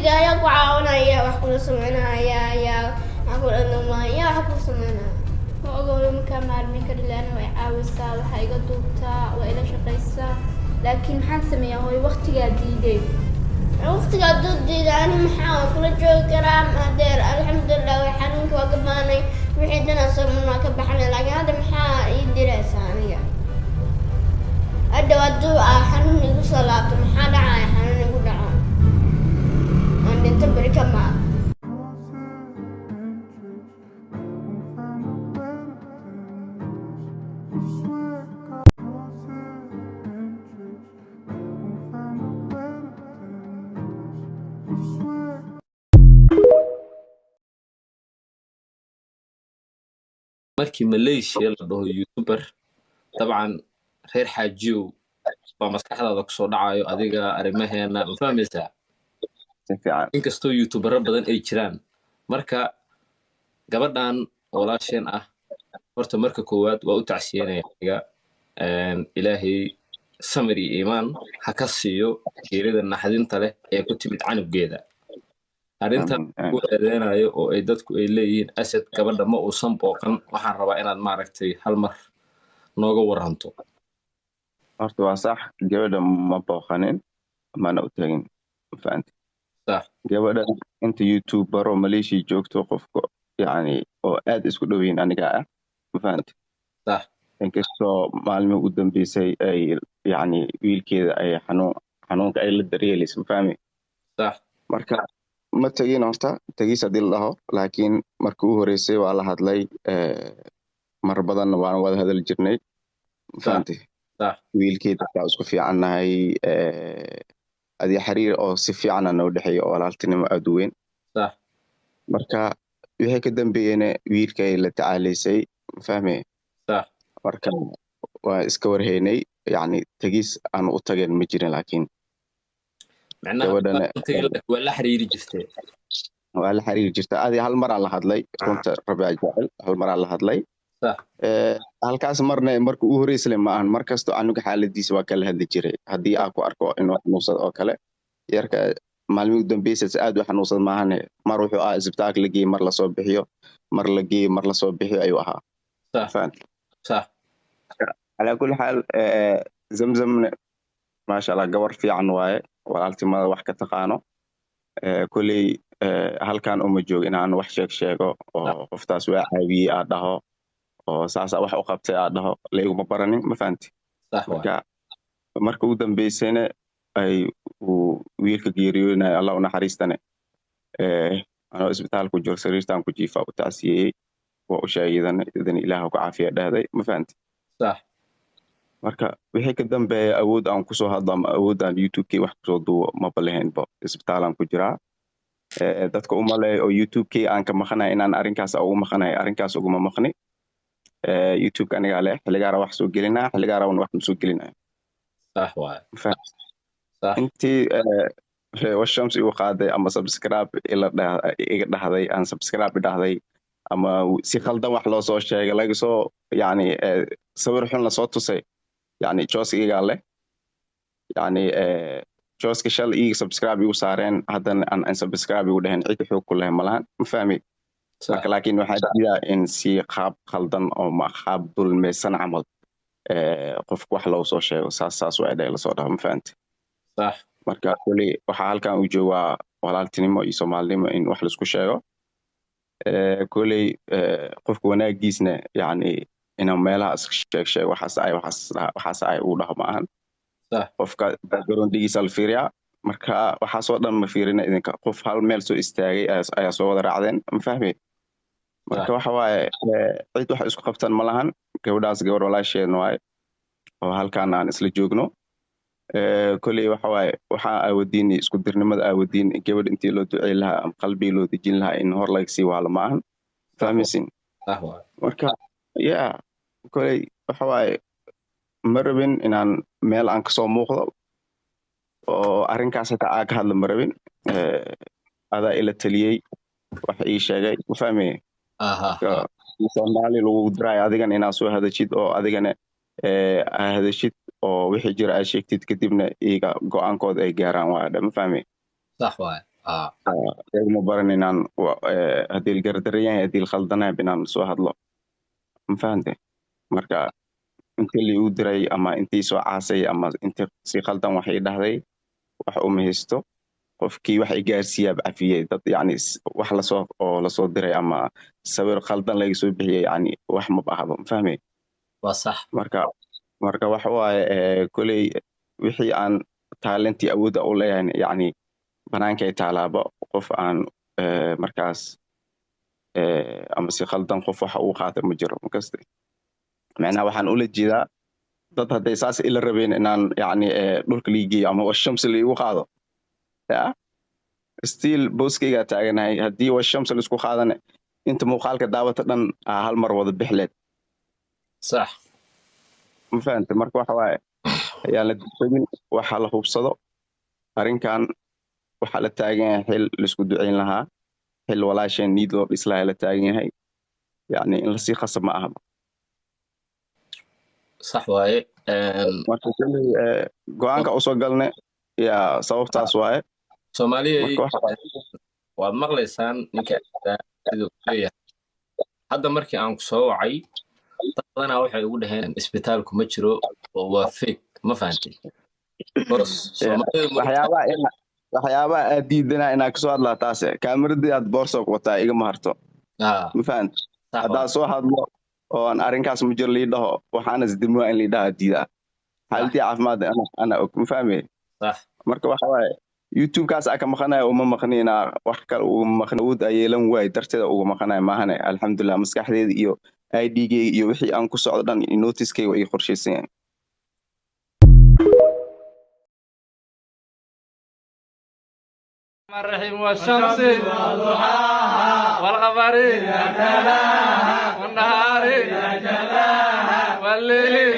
Adiga ayaa ku caawinaya, wax kula sameynaya, ayaa wax kula dhammaaya, wax ku sameynaya. Ma ogow, makaa maarmi kari laana. Way caawisaa, waxaa iga duubtaa, waa ila shaqaysaa, laakiin maxaan sameeyaa hooyo? Waqtigaa diiday. Waqtiga hadduu diida, ani maxaa kula joogi karaa? Hadeer alxamdulilah, way xanuunka waa ka baanay, wixii dhan asagan waa ka baxnay, laakiin hadda maxaa ii diraysaa aniga? Hadhow hadduu aa xanuun igu soo laabto, maxaa dhacaya? Xanuun igu dhaco, aan dhinto beri ka maa. Markii Malaysia la dhaho youtuber, dabcan reer Xaajiyow baa maskaxdaada kusoo dhacayo. Adiga arrimaheena ma fahmaysaa? Si fiican. Inkastoo youtubero badan ay jiraan, marka gabadhan walaasheen ah, horta marka koowaad waa u tacsiyanaya aniga. Ilaahay samir iyo iimaan ha ka siiyo geerida naxdinta leh ee ku timid canugeeda. Arrintan Amiin, ku amiin. eedeynayo oo ay dadku ay leeyihiin Asad gabadha ma uusan booqan, waxaan rabaa inaad maaragtay hal mar nooga waranto. Horta waa sax, gabadha ma booqanin mana u tagin, ma fahanti? Sax. Gabadha inta youtubero Malaysia joogto, qofka yani oo aad isku dhow yihiin aniga ah, ma fahanti? Sax. Inkastoo maalmihii ugu dambeysay ay yani wiilkeeda ay xanuunka ay la daryeelaysa, ma fahmi? Sax. Marka ma tegin horta tegiis haddii la dhaho, laakiin markii u horeysay waa la hadlay, mar badanna waan wada hadal jirnay, ma Sax. fahanti? Sax. Wiilkeeda taa isku fiicannahay, adi xiriir oo si fiicana noo dhexeeyo oo walaaltinimo aad u weyn. Sax. Marka wixii ka dambeeyena wiilkay la tacaalaysay, ma fahmi? Sax. Marka waa iska warhaynay, yacni tegiis aan u tageen ma jirin, laakiin macnaha gabadhana waa la xiriiri jirtay. Waa la xiriiri jirta. Adi hal maraan la hadlay, runta rabaa jecel, hal maraan la hadlay. Sax. Halkaas marna marka ugu horeysle ma ahan, mar kasto anuga xaaladiisa waa kala hadli jiray. Haddii aan ku arko inuu xanuunsado oo kale, yarka maalmihii ugu dambeysay aad u xanuunsad maahane, mar wuxuu ahaa isbitaalka la geeyey, mar lasoo bixiyo, mar la geeyey, mar lasoo bixiyo ayuu ahaa. Sax. Fahanti? Sax. Calaa kulli xaal, Zamzamne maasha Allah gabar fiican waaye, walaaltimada wax ka taqaano. Kolley halkan uma joogo inaan wax sheeg sheego oo qoftaas waa caawiyey aad dhaho oo saasaa wax u qabtay aad dhaho, layguma baranin, ma fahanti? Sax waay. Marka marka ugu dambeysayna ay uu wiilka geeriyoonayo, Allah u naxariistane, anoo isbitaalku jiro, sariirtaan ku jiifa, u tacsiyeeyey, waa u sheegay idan Ilaah ku caafiya dhahday, ma fahanti? Sax. Marka wixii ka dambeeya awood aan kusoo hadlo ama awood aan YouTube-kii wax kusoo duubo maba lahaynba, isbitaalaan ku jiraa. Dadka u maleeya oo YouTube-kii aan ka maqanahay inaan arrinkaas ugu maqanahay, arrinkaas uguma maqni. YouTube anigaa leh, xilligaara wax soo gelinaa, xilligaara wax ma soo gelinaya. Sax waay. Ma fahanti? Sax. Intii Washams igu qaaday ama subscribe ila iga dhahday, aan subscribe dhahday, ama si khaldan wax loo soo sheegay, laga soo yani sawir xun lasoo tusay, yani jooska igaa leh, yani jooska shal iiga subscribe igu saareen, haddana aan unsubscribe igu dheheen, cid xoog ku leh malahan, ma fahmi? Sax. Marka laakiin waxaa diidaa in si qaab khaldan oo ma qaab dulmaysan camal qofka wax loo soo sheego, saas waa dhahay lasoo dhaho, ma fahanti? Sax. Marka kulli waxaa halkan u joogaa walaaltinimo iyo soomaalinimo in wax laisku sheego. Koley qofka wanaagiisna yani inuu meelaha iska sheeg sheego, waxaas ay waxaas ay uu dhaho ma ahan. Sax. Qofka background-giisa la fiiriyaa. Marka waxaasoo dhan ma fiirina idinka, qof hal meel soo istaagay ayaa soo wada raacdeen, ma fahmi? Marka waxa waaye, cid wax isku qabtan ma lahan. Gabadhaas gabar walaasheedna waaye oo halkan aan isla joogno. Koley waxa waaye, waxaa aawadiin isku dirnimada aawadiin, gabadh intii loo duceyn lahaa ama qalbiga loo dejin lahaa in hor laga sii waalo ma ahan, fahmaysin? Sax waay. Marka ya koley waxa waaye, ma rabin inaan meel aan kasoo muuqdo oo arrinkaas xitaa aan ka hadlo ma rabin. Adaa ila taliyey, wax ii sheegay, ma fahmay? Aha. Marka Soomaali lagu diraayo adigan inaad soo hadashid oo adigana aa hadashid oo wixii jira aad sheegtid, kadibna iyaga go'aankooda ay gaaraan waa dha, ma fahmay? Sax waay. Iguma baran inaan haddii la gardaran yahay, haddii la khaldanahay, inaan soo hadlo, ma fahante? Marka intii la igu diray ama intii soo caasay ama intii si khaldan wax ii dhahday, wax uma haysto. Qofkii wax i gaarsiiyaa cafiyey. Dad yacni wax lasoo oo lasoo diray ama sawir khaldan laga soo bixiyey, yacni wax ma bahaba, ma fahmay? Waa sax. Marka waxa waaye, koley wixii aan taalentii awoodda u leeyahay, yacni banaankay taalaaba. Qof aan markaas ama si khaldan qof waxa uu qaata ma jiro makaste. Macnaha waxaan ula jeedaa, dad hadday saas ila rabeen inaan yacni dhulka liigeeyo ama washamsi laigu qaado, ya still booskaygaa taaganahay. Haddii washamsi laisku qaadana, inta muuqaalka daawata dhan aa hal mar wada bixleed. Sax. Ma fahante? Marka waxa waaye, ayaan la degdegin, waxa la hubsado. Arrinkan waxaa la taagan yahay xil laisku duceyn lahaa, xil walaasheen niid loo dhis lahaa la taagan yahay. Yacni in lasii khasab ma ahaba. Sax waaye. Marka koley go-aanka usoo galne yaa sababtaas waaye. Soomaaliyay, Marka waxa waad maqlaysaan ninka siduu leeyahay. Hadda markii aan ku soo wacay, dad badanaa waxay ugu dhaheen isbitaalku ma jiro oo waa fake, ma fahantay? Boos Soomaalidu Waxyaabaha aad diidanaa inaa kasoo hadlaa taase. Kaamiradii aad boorso ku wataa igama harto, ma fahant? Sax. Haddaa soo hadlo oo aan arrinkaas ma jiro lii dhaho, waxaana isdimoa in lii dhaha diidaa. Xaaladii caafimaad ana og, ma fahmay? Sax. Marka waxa waaye, YouTube-kaas aa ka maqanaya, uma maqni inaa wax kale uga maqni. Awood aa yeelan waay darteeda uga maqanaya maahane. Alxamdulilah, maskaxdeeda iyo ID-geyga iyo wixii aan ku socdo dhan, notice-keyga waa ii qorshaysan yahay. الرحيم والشمس والقمر والنهار والليل.